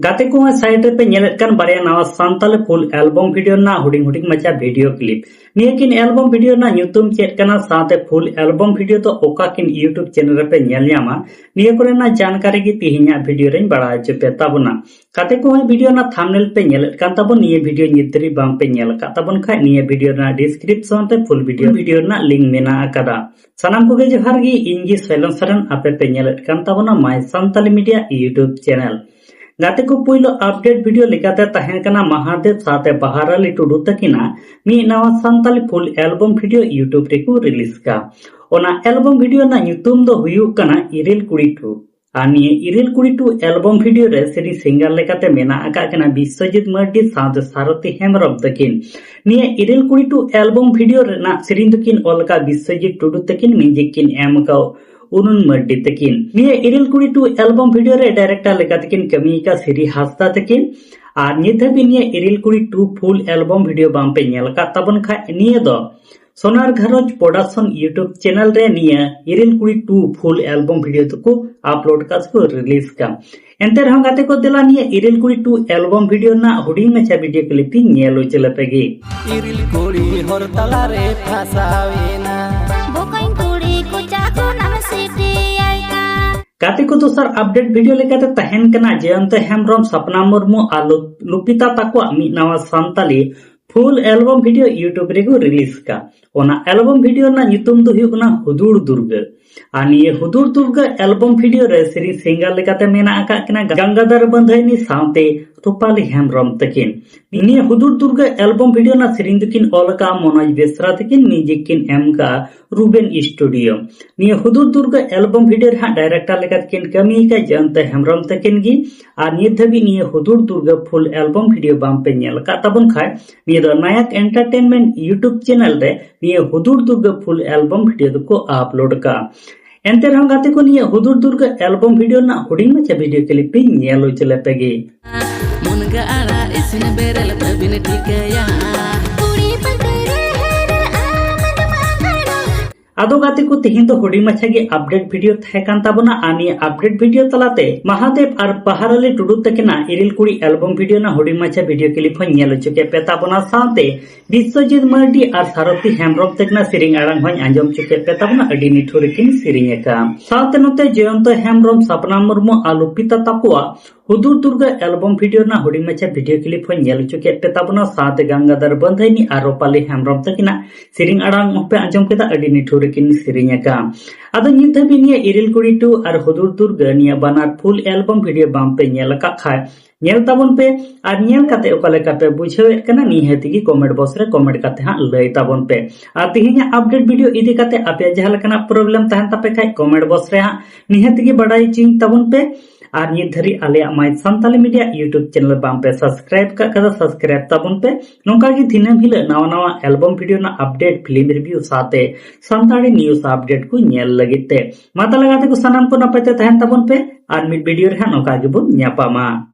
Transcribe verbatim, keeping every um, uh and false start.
ᱜᱟᱛᱮ ᱠᱚ, ᱥᱟᱭᱤᱰ ᱨᱮᱯᱮ ᱧᱮᱞᱮᱫ ᱠᱟᱱ ᱵᱟᱨᱭᱟ ᱱᱟᱣᱟ ᱥᱟᱱᱛᱟᱞᱤ ᱯᱷᱩᱞ ᱮᱞᱵᱚᱢ ᱵᱷᱤᱰᱤᱭᱳ ᱨᱮᱱᱟᱜ ᱦᱩᱰᱤᱧ ᱦᱩᱰᱤᱧ ᱢᱟᱪᱷᱟ ᱵᱷᱤᱰᱤᱭᱳ ᱠᱞᱤᱯ᱾ ᱱᱤᱭᱟᱹ ᱠᱤᱱ ᱮᱞᱵᱚᱢ ᱵᱷᱤᱰᱤᱭᱳ ᱨᱮᱱᱟᱜ ᱧᱩᱛᱩᱢ ᱪᱮᱫ ᱠᱟᱱᱟ, ᱥᱟᱶᱛᱮ ᱯᱷᱩᱞ ᱮᱞᱵᱚᱢ ᱵᱷᱤᱰᱤᱭᱳ ᱫᱚ ᱚᱠᱟ ᱠᱤᱱ YouTube ᱪᱮᱱᱮᱞ ᱨᱮᱯᱮ ᱧᱮᱞ ᱧᱟᱢᱟ, ᱱᱤᱭᱟᱹ ᱠᱚᱨᱮᱱᱟᱜ ᱡᱟᱱᱠᱟᱨᱤ ᱜᱮ ᱛᱤᱦᱤᱧᱟᱜ ᱵᱷᱤᱰᱤᱭᱳ ᱨᱮᱧ ᱵᱟᱲᱟᱭ ᱦᱚᱪᱚ ᱯᱮ ᱛᱟᱵᱚᱱᱟ᱾ ᱜᱟᱛᱮ ᱠᱚ, ᱱᱚᱜᱼᱚᱭ ᱵᱷᱤᱰᱤᱭᱳ ᱨᱮᱱᱟᱜ ᱛᱷᱟᱢᱵᱱᱮᱞ ᱯᱮ ᱧᱮᱞᱮᱫ ᱠᱟᱱ ᱛᱟᱵᱚᱱ, ᱱᱤᱭᱟᱹ ᱵᱷᱤᱰᱤᱭᱳ ᱱᱤᱛ ᱫᱷᱟᱹᱨᱤᱡ ᱵᱟᱝ ᱯᱮ ᱧᱮᱞ ᱟᱠᱟᱫ ᱛᱟᱵᱚᱱ ᱠᱷᱟᱡ, ᱱᱤᱭᱟᱹ ᱵᱷᱤᱰᱤᱭᱳ ᱨᱮᱱᱟᱜ ᱰᱤᱥᱠᱨᱤᱯᱥᱚᱱ ᱨᱮ ᱯᱷᱩᱞ ᱵᱷᱤᱰᱤᱭᱳ, ᱵᱷᱤᱰᱤᱭᱳ ᱨᱮᱱᱟᱜ ᱞᱤᱝᱠ ᱢᱮᱱᱟᱜ ᱟᱠᱟᱫᱟ᱾ ᱥᱟᱱᱟᱢ ᱠᱚᱜᱮ ᱡᱚᱦᱟᱨ ᱜᱮ, ᱤᱧ ᱜᱮ ᱥᱚᱭᱞᱚᱱ ᱥᱚᱨᱮᱱ, ᱟᱯᱮ ᱯᱮ ᱧᱮᱞᱮᱫ ᱠᱟᱱ ᱛᱟᱵᱚᱱᱟ My Santali Media YouTube channel. ᱜᱟᱛᱮ ᱠᱚ, ᱯᱩᱭᱞᱩ ᱟᱯᱰᱮᱴ ᱵᱷᱤᱰᱤᱭᱳ ᱞᱮᱠᱟᱛᱮ ᱛᱟᱦᱮᱸ ᱠᱟᱱᱟ ᱢᱟᱦᱟᱫᱮᱵ ᱥᱟᱶᱛᱮ ᱵᱟᱦᱟᱨ ᱟᱞᱤ ᱴᱩᱰᱩ ᱛᱟᱹᱠᱤᱱᱟᱜ ᱢᱤᱫ ᱱᱟᱣᱟ ᱥᱟᱱᱛᱟᱞᱤ ᱯᱷᱩᱞ ᱮᱞᱵᱚᱢ ᱵᱷᱤᱰᱤᱭᱳ YouTube ᱨᱮᱠᱚ ᱨᱤᱞᱤᱡᱽ ᱠᱟ᱾ ᱚᱱᱟ ᱮᱞᱵᱚᱢ ᱵᱷᱤᱰᱤᱭᱳ ᱨᱮᱱᱟᱜ ᱧᱩᱛᱩᱢ ᱫᱚ ᱦᱩᱭᱩᱜ ᱠᱟᱱᱟ ᱤᱨᱤᱞ ᱠᱩᱲᱤ ᱴᱩ᱾ ᱟᱨ ᱱᱤᱭᱟᱹ ᱤᱨᱤᱞ ᱠᱩᱲᱤ ᱴᱩ ᱮᱞᱵᱚᱢ ᱵᱷᱤᱰᱤᱭᱳ ᱨᱮ ᱥᱮᱨᱮᱧ ᱥᱤᱝᱜᱟᱨ ᱞᱮᱠᱟᱛᱮ ᱢᱮᱱᱟᱜ ᱟᱠᱟᱫ ᱠᱤᱱᱟ ᱵᱤᱥᱥᱚᱡᱤᱛ ᱢᱟᱨᱰᱤ ᱥᱟᱶᱛᱮ ᱥᱟᱨᱚᱛᱷᱤ ᱦᱮᱢᱵᱨᱚᱢ ᱛᱟᱹᱠᱤᱱ᱾ ᱱᱤᱭᱟᱹ ᱤᱨᱤᱞ ᱠᱩᱲᱤ ᱴᱩ ᱮᱞᱵᱚᱢ ᱵᱷᱤᱰᱤᱭᱳ ᱨᱮᱱᱟᱜ ᱥᱮᱨᱮᱧ ᱫᱚᱠᱤᱱ ᱚᱞ ᱟᱠᱟᱫ ᱵᱤᱥᱥᱚᱡᱤᱛ ᱴᱩᱰᱩ ᱛᱟᱹᱠᱤᱱ, ᱢᱤᱣᱡᱤᱠ ᱠᱤᱱ ᱮᱢ ᱟᱠᱟᱫ ᱚᱨᱩᱱ ᱢᱟᱨᱰᱤ ᱛᱟᱹᱠᱤᱱ᱾ ᱱᱤᱭᱟᱹ ᱤᱨᱤᱞ ᱠᱩᱲᱤ ᱴᱩ ᱮᱞᱵᱚᱢ ᱵᱷᱤᱰᱤᱭᱳ ᱨᱮ ᱰᱟᱭᱨᱮᱠᱴᱚᱨ ᱞᱮᱠᱟᱛᱮ ᱠᱤᱱ ᱠᱟᱹᱢᱤ ᱟᱠᱟᱫ ᱥᱤᱨᱤ ᱦᱟᱸᱥᱫᱟ ᱛᱟᱹᱠᱤᱱ᱾ ᱟᱨ ᱱᱤᱛ ᱦᱟᱹᱵᱤᱡ ᱱᱤᱭᱟᱹ ᱤᱨᱤᱞ ᱠᱩᱲᱤ ᱴᱩ ᱯᱷᱩᱞ ᱮᱞᱵᱚᱢ ᱵᱷᱤᱰᱤᱭᱳ ᱵᱟᱝ ᱯᱮ ᱧᱮᱞ ᱟᱠᱟᱫ ᱛᱟᱵᱚᱱ ᱠᱷᱟᱡ, ᱱᱤᱭᱟᱹ ᱫᱚ ᱥᱳᱱᱟᱨ ᱜᱷᱟᱨᱚᱸᱡᱽ ᱯᱨᱚᱰᱟᱠᱥᱚᱱ YouTube ᱪᱮᱱᱮᱞ ᱨᱮ ᱱᱤᱭᱟᱹ ᱤᱨᱤᱞ ᱠᱩᱲᱤ ᱴᱩ ᱯᱷᱩᱞ ᱮᱞᱵᱚᱢ ᱵᱷᱤᱰᱤᱭᱳ ᱫᱚᱠᱚ ᱟᱯᱞᱳᱰ ᱠᱟᱜ ᱥᱮᱠᱚ ᱨᱤᱞᱤᱡᱽ ᱠᱟᱜ᱾ ᱮᱱᱛᱮ ᱨᱮᱦᱚᱸ ᱜᱟᱛᱮ ᱠᱚ, ᱫᱮᱞᱟ ᱱᱤᱭᱟᱹ ᱤᱨᱤᱞ ᱠᱩᱲᱤ ᱴᱩ ᱮᱞᱵᱚᱢ ᱵᱷᱤᱰᱤᱭᱳ ᱨᱮᱱᱟᱜ ᱦᱩᱰᱤᱧ ᱢᱟᱪᱷᱟ ᱵᱷᱤᱰᱤᱭᱳ ᱠᱞᱤᱯ ᱤᱧ ᱧᱮᱞ ᱦᱚᱪᱚ ᱞᱮᱯᱮ ᱜᱮ᱾ ᱤᱨᱤᱞ ᱠᱩᱲᱤ ᱦᱚᱨ ᱛᱟᱞᱟᱨᱮ ᱯᱷᱟᱥᱟᱣᱮᱱᱟ᱾ ᱵᱚᱠᱚᱧ ᱠᱩᱲᱤ ᱠᱚᱪᱟ ᱠᱷᱚᱱᱟᱢ ᱥᱤᱴᱤᱭᱟᱭ ᱠᱟᱱ᱾ ᱜᱟᱛᱮ ᱠᱚ, ᱫᱚᱥᱟᱨ ᱟᱯᱰᱮᱴ ᱵᱷᱤᱰᱤᱭᱳ ᱞᱮᱠᱟᱛᱮ ᱛᱟᱦᱮᱱ ᱠᱟᱱᱟ ᱡᱚᱭᱚᱱᱛᱚ ᱦᱮᱢᱵᱨᱚᱢ, ᱥᱟᱯᱱᱟ ᱢᱩᱨᱢᱩ ᱟᱨ ᱞᱩ-, ᱞᱩᱯᱤᱛᱟ ᱛᱟᱠᱚᱣᱟᱜ ᱢᱤᱫ ᱱᱟᱣᱟ ᱥᱟᱱᱛᱟᱞᱤ ᱯᱷᱩᱞ ᱮᱞᱵᱚᱢ ᱵᱷᱤᱰᱤᱭᱳ YouTube ᱨᱮᱠᱚ ᱨᱤᱞᱤᱡᱽ ᱠᱟᱜ᱾ ᱚᱱᱟ ᱮᱞᱵᱚᱢ ᱵᱷᱤᱰᱤᱭᱳ ᱨᱮᱱᱟᱜ ᱧᱩᱛᱩᱢ ᱫᱚ ᱦᱩᱭᱩᱜ ᱠᱟᱱᱟ ᱦᱩᱫᱩᱲ ᱫᱩᱨᱜᱟᱹ᱾ ᱟᱨ ᱱᱤᱭᱟᱹ ᱦᱩᱫᱩᱲ ᱫᱩᱨᱜᱟᱹ ᱮᱞᱵᱚᱢ ᱵᱷᱤᱰᱤᱭᱳ ᱨᱮ ᱥᱮᱨᱮᱧ ᱥᱤᱝᱜᱟᱨ ᱞᱮᱠᱟᱛᱮ ᱢᱮᱱᱟᱜ ᱟᱠᱟᱫ ᱠᱤᱱᱟ ᱜᱟᱝᱜᱟᱫᱷᱟᱨ ᱵᱟᱹᱫᱷᱟᱹᱭᱱᱤ ᱥᱟᱶᱛᱮ ᱨᱩᱯᱟᱞᱤ ᱦᱮᱢᱵᱨᱚᱢ ᱛᱟᱹᱠᱤᱱ᱾ ᱱᱤᱭᱟᱹ ᱦᱩᱫᱩᱲ ᱫᱩᱨᱜᱟᱹ ᱮᱞᱵᱚᱢ ᱵᱷᱤᱰᱤᱭᱳ ᱨᱮᱱᱟᱜ ᱥᱮᱨᱮᱧ ᱫᱚᱠᱤᱱ ᱚᱞ ᱟᱠᱟᱫ ᱢᱚᱱᱳᱡᱽ ᱵᱮᱥᱨᱟ ᱛᱟᱹᱠᱤᱱ, ᱢᱤᱣᱡᱤᱠ ᱠᱤᱱ ᱮᱢ ᱟᱠᱟᱫ ᱨᱩᱵᱮᱱ ᱥᱴᱩᱰᱤᱭᱳ᱾ ᱱᱤᱭᱟᱹ ᱦᱩᱫᱩᱲ ᱫᱩᱨᱜᱟᱹ ᱮᱞᱵᱚᱢ ᱵᱷᱤᱰᱤᱭᱳ ᱨᱮ ᱦᱟᱸᱜ ᱰᱟᱭᱨᱮᱠᱴᱚᱨ ᱞᱮᱠᱟᱛᱮ ᱠᱤᱱ ᱠᱟᱹᱢᱤ ᱟᱠᱟᱫ ᱡᱚᱭᱚᱱᱛᱚ ᱦᱮᱢᱵᱨᱚᱢ ᱛᱟᱹᱠᱤᱱ ᱜᱮ᱾ ᱟᱨ ᱱᱤᱛ ᱫᱷᱟᱹᱵᱤᱡ ᱱᱤᱭᱟᱹ ᱦᱩᱫᱩᱲ ᱫᱩᱨᱜᱟᱹ ᱯᱷᱩᱞ ᱮᱞᱵᱚᱢ ᱵᱷᱤᱰᱤᱭᱳ ᱵᱟᱝ ᱯᱮ ᱧᱮᱞ ᱟᱠᱟᱫ ᱛᱟᱵᱚᱱ ᱠᱷᱟᱡ, ᱱᱤᱭᱟᱹ ᱫᱚ ᱱᱟᱭᱟᱠ ᱮᱱᱴᱟᱨᱴᱮᱱᱢᱮᱱᱴ YouTube ᱪᱮᱱᱮᱞ ᱨᱮ ᱱᱤᱭᱟᱹ ᱦᱩᱫᱩᱲ ᱫᱩᱨᱜᱟᱹ ᱯᱷᱩᱞ ᱮᱞᱵᱚᱢ ᱵᱷᱤᱰᱤᱭᱳ ᱫᱚᱠᱚ ᱟᱯᱞᱳᱰ ᱟᱠᱟᱫᱼᱟ᱾ ᱮᱱᱛᱮ ᱨᱮᱦᱚᱸ ᱜᱟᱛᱮ ᱠᱚ, ᱱᱤᱭᱟᱹ ᱦᱩᱫᱩᱲ ᱫᱩᱨᱜᱟᱹ ᱮᱞᱵᱚᱢ ᱵᱷᱤᱰᱤᱭᱳ ᱨᱮᱱᱟᱜ ᱦᱩᱰᱤᱧ ᱢᱟᱪᱷᱟ ᱵᱷᱤᱰᱤᱭᱳ ᱠᱞᱤᱯ ᱤᱧ ᱧᱮᱞ ᱦᱚᱪᱚ ᱞᱮᱯᱮ ᱜᱮ᱾ ᱢᱩᱱᱜᱟᱹ ᱟᱲᱟᱜ ᱤᱥᱤᱱ ᱵᱮᱨᱮᱞ ᱵᱟᱹᱵᱤᱱ ᱴᱷᱤᱠᱟᱹᱭᱟ᱾ ᱠᱩᱲᱤ ᱯᱟᱹᱴᱤ ᱨᱮ ᱦᱮᱨᱮᱞ ᱟᱢ ᱫᱚ ᱢᱟᱜᱟᱲᱚ᱾ ᱟᱫᱚ ᱜᱟᱛᱮ ᱠᱚ, ᱛᱮᱦᱮᱧ ᱫᱚ ᱦᱩᱰᱤᱧ ᱢᱟᱪᱷᱟ ᱜᱮ update video ᱛᱟᱦᱮᱸ ᱠᱟᱱ ᱛᱟᱵᱚᱱᱟ᱾ ᱟᱨ ᱱᱤᱭᱟᱹ update video ᱛᱟᱞᱟᱛᱮ ᱢᱟᱦᱟᱫᱮᱵ ᱟᱨ ᱯᱟᱦᱟᱨᱟᱞᱤ ᱴᱩᱰᱩ ᱛᱟᱹᱠᱤᱱᱟᱜ ᱤᱨᱤᱞ ᱠᱩᱲᱤ album video ᱨᱮᱱᱟᱜ ᱦᱩᱰᱤᱧ ᱢᱟᱪᱷᱟ video clip ᱦᱚᱸᱧ ᱧᱮᱞ ᱦᱚᱪᱚ ᱠᱮᱫ ᱯᱮ ᱛᱟᱵᱚᱱᱟ, ᱥᱟᱶᱛᱮ ᱵᱤᱥᱥᱚᱡᱤᱛ ᱢᱟᱨᱰᱤ ᱟᱨ ᱥᱟᱨᱚᱛᱷᱤ ᱦᱮᱢᱵᱨᱚᱢ ᱛᱟᱹᱠᱤᱱᱟᱜ ᱥᱮᱨᱮᱧ ᱟᱲᱟᱝ ᱦᱚᱸᱧ ᱟᱸᱡᱚᱢ ᱦᱚᱪᱚ ᱠᱮᱫ ᱯᱮ ᱛᱟᱵᱚᱱᱟ᱾ ᱟᱹᱰᱤ ᱱᱤᱴᱷᱩᱨ ᱨᱮᱠᱤᱱ ᱥᱮᱨᱮᱧ ᱟᱠᱟᱫ᱾ ᱥᱟᱶᱛᱮ ᱱᱚᱛᱮ ᱡᱚᱭᱚᱱᱛᱚ ᱦᱮᱢᱵᱨᱚᱢ, ᱥᱟᱯᱱᱟ ᱢᱩᱨᱢᱩ ᱟᱨ ᱞᱩᱯᱤᱛᱟ ᱛᱟᱠᱚᱣᱟᱜ ᱦᱩᱫᱩᱲ ᱫᱩᱨᱜᱟᱹ album video ᱨᱮᱱᱟᱜ ᱦᱩᱰᱤᱧ ᱢᱟᱪᱷᱟ video clip ᱦᱚᱸᱧ ᱧᱮᱞ ᱦᱚᱪᱚ ᱠᱮᱫ ᱯᱮ ᱛᱟᱵᱚᱱᱟ᱾ ᱥᱟᱶᱛᱮ ᱜᱟᱝᱜᱟᱫᱷᱟᱨ ᱵᱟᱸᱫᱷᱟᱭᱱᱤ ᱟᱨ ᱨᱚᱯᱟᱞᱤ ᱦᱮᱢᱵᱨᱚᱢ ᱛᱟᱹᱠᱤᱱᱟᱜ ᱥᱮᱨᱮᱧ ᱟᱲᱟᱝ ᱦᱚᱸᱯᱮ ᱟᱸᱡᱚᱢ ᱠᱮᱫᱟ᱾ ᱟᱹᱰᱤ ᱱᱤᱴᱷᱩᱨ ᱨᱮᱠᱤᱱ ᱥᱮᱨᱮᱧ ᱟᱠᱟᱫ᱾ ᱟᱫᱚ ᱱᱤᱛ ᱫᱷᱟᱹᱵᱤᱡ ᱱᱤᱭᱟᱹ ᱤᱨᱤᱞ ᱠᱩᱲᱤ two ᱟᱨ ᱦᱩᱫᱩᱲ ᱫᱩᱨᱜᱟᱹ ᱱᱤᱭᱟᱹ ᱵᱟᱱᱟᱨ full album video ᱵᱟᱝ ᱯᱮ ᱧᱮᱞ ᱟᱠᱟᱫ ᱠᱷᱟᱡ, ᱧᱮᱞ ᱛᱟᱵᱚᱱ ᱯᱮ᱾ ᱟᱨ ᱧᱮᱞ ᱠᱟᱛᱮ ᱚᱠᱟ ᱞᱮᱠᱟ ᱯᱮ ᱵᱩᱡᱷᱟᱹᱣᱮᱫ ᱠᱟᱱᱟ, ᱱᱤᱦᱟᱹᱛ ᱜᱮ comment box ᱨᱮ comment ᱠᱟᱛᱮ ᱦᱟᱸᱜ ᱞᱟᱹᱭ ᱛᱟᱵᱚᱱ ᱯᱮ᱾ ᱟᱨ ᱛᱮᱦᱮᱧᱟᱜ update video ᱤᱫᱤ ᱠᱟᱛᱮ ᱟᱯᱮᱭᱟᱜ ᱡᱟᱦᱟᱸ ᱞᱮᱠᱟᱱᱟᱜ problem ᱛᱟᱦᱮᱱ ᱛᱟᱯᱮ ᱠᱷᱟᱡ, comment box ᱨᱮ ᱦᱟᱸᱜ ᱱᱤᱦᱟᱹᱛ ᱜᱮ ᱵᱟᱰᱟᱭ ᱦᱚᱪᱚᱧ ᱛᱟᱵᱚᱱ ᱯᱮ᱾ ᱟᱨ ᱱᱤᱛ ᱫᱷᱟᱹᱨᱤᱡ ᱟᱞᱮᱭᱟᱜ My Santhali Media YouTube channel ᱵᱟᱝ ᱯᱮ subscribe ᱠᱟᱜ ᱠᱷᱟᱡ ᱫᱚ subscribe ᱛᱟᱵᱚᱱ ᱯᱮ᱾ ᱱᱚᱝᱠᱟ ᱜᱮ ᱫᱤᱱᱟᱹᱢ ᱦᱤᱞᱳᱜ ᱱᱟᱣᱟ ᱱᱟᱣᱟ album video ᱨᱮᱱᱟᱜ update, film review ᱥᱟᱶᱛᱮ ᱥᱟᱱᱛᱟᱲᱤ news update ᱠᱚ ᱧᱮᱞ ᱞᱟᱹᱜᱤᱫ ᱛᱮ᱾ ᱢᱟ ᱛᱟᱦᱞᱮ ᱜᱟᱛᱮ ᱠᱚ, ᱥᱟᱱᱟᱢ ᱠᱚ ᱱᱟᱯᱟᱭ ᱛᱮ ᱛᱟᱦᱮᱱ ᱛᱟᱵᱚᱱ ᱯᱮ᱾ ᱟᱨ ᱢᱤᱫ video ᱨᱮ ᱦᱟᱸᱜ ᱱᱚᱝᱠᱟ ᱜᱮᱵᱚᱱ ᱧᱟᱯᱟᱢᱟ᱾